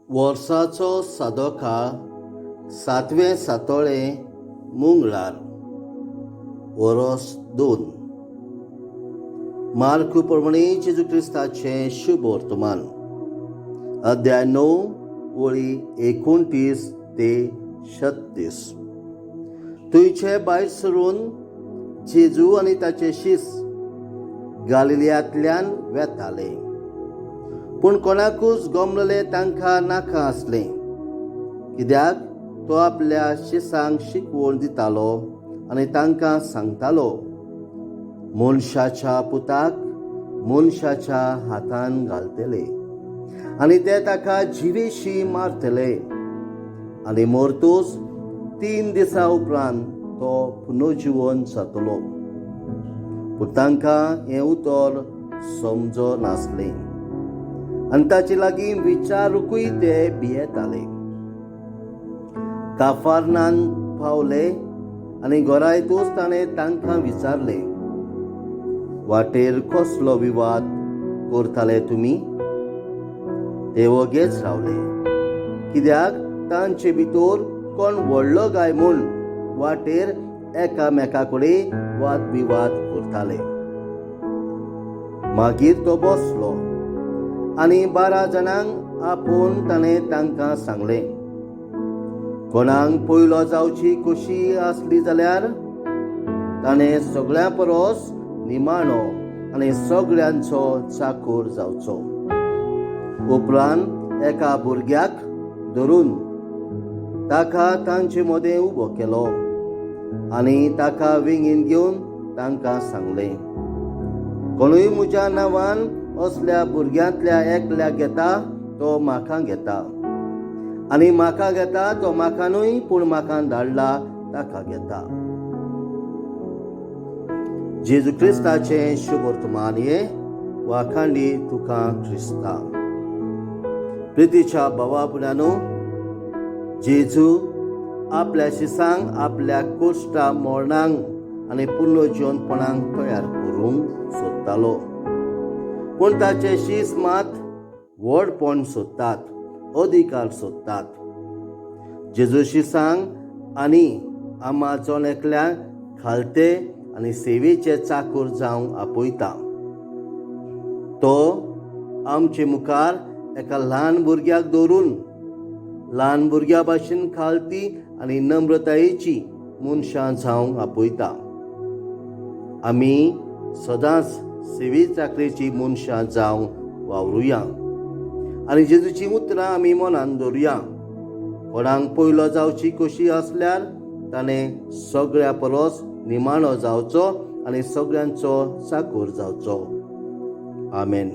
वर्साचो सादो काळ, सातवें सातोळें, मंगळार, वरोस 2. मार्कू प्रमाणे जेजू क्रिस्ताचें शुभ वर्तमान, अध्याय 9, वळी 29 ते 36. थंयचे भायर सरून जेजू आनी ताचे शीस गालिलियांतल्यान वेताले, पूण कोणाकूच गमलेलें तांकां नाका आसलें, कित्याक तो आपल्या शिसांक शिकवण दितालो आनी तांकां सांगतालो, मनशाच्या पुताक मनशाच्या हातान घालतले आनी ते ताका जिवेशी मारतले आनी मरतूच 3 दिसां उपरांत तो पुनर्जिवन जातलो. पूण तांकां हें उतर समजो नासलें आनी ताचे लागीं विचारुकूय ते भियेताले. काफारनान पावले आनी घरायतूच ताणें तांकां विचारलें, वाटेर कसलो विवाद करताले तुमी? ते वगेच रावले, कित्याक तांचे भितर कोण व्हडलो गाय म्हूण वाटेर एकामेका कडेन वाद विवाद करताले. मागीर तो बसलो आनी 12 जाणांक आपोवन ताणें तांकां सांगलें, कोणाक पयलो जावची खोशी आसली जाल्यार ताणें सगळ्यां परस निमाणो आनी सगळ्यांचो चाकूर जावचो. उपरांत एका भुरग्याक धरून ताका तांचे मदें उबो केलो आनी ताका वेंगेन घेवन तांकां सांगलें, कोणूय म्हज्या नांवान असल्या भुरग्यांतल्या एकल्याक घेता तो म्हाका घेता, आनी म्हाका घेता तो म्हाका न्हय पूण म्हाका धाडला ताका घेता. जेजू क्रिस्ताचें शुभ वर्तमान हें. वाखांडी तुका क्रिस्ता. प्रितीच्या भावा भयणांनो, जेजू आपल्या शिसांक आपल्या कोश्टा मरणांक आनी पुनर्जिवनपणाक तयार करूंक सोदतालो, पूण ताचे शीस मात व्हडपण सोदतात, अधिकार सोदतात. जेजू शिसांक आनी आमा जण एकल्याक खालते आनी सेवेचे चाकूर जावंक आपयता. तो आमचे मुखार एका ल्हान भुरग्याक दवरून ल्हान भुरग्या भाशेन खालती आनी नम्रतायेची मनशां जावंक आपयता. आमी सदांच सेवे चाकरेची मनशां जावंक वावरुया आनी जेजूची उतरां आमी मनान दवरुया. कोणाक पयलो जावची खोशी आसल्यार ताणें सगळ्या परस निमाणो जावचो आनी सगळ्यांचो चाकूर जावचो. आमेन.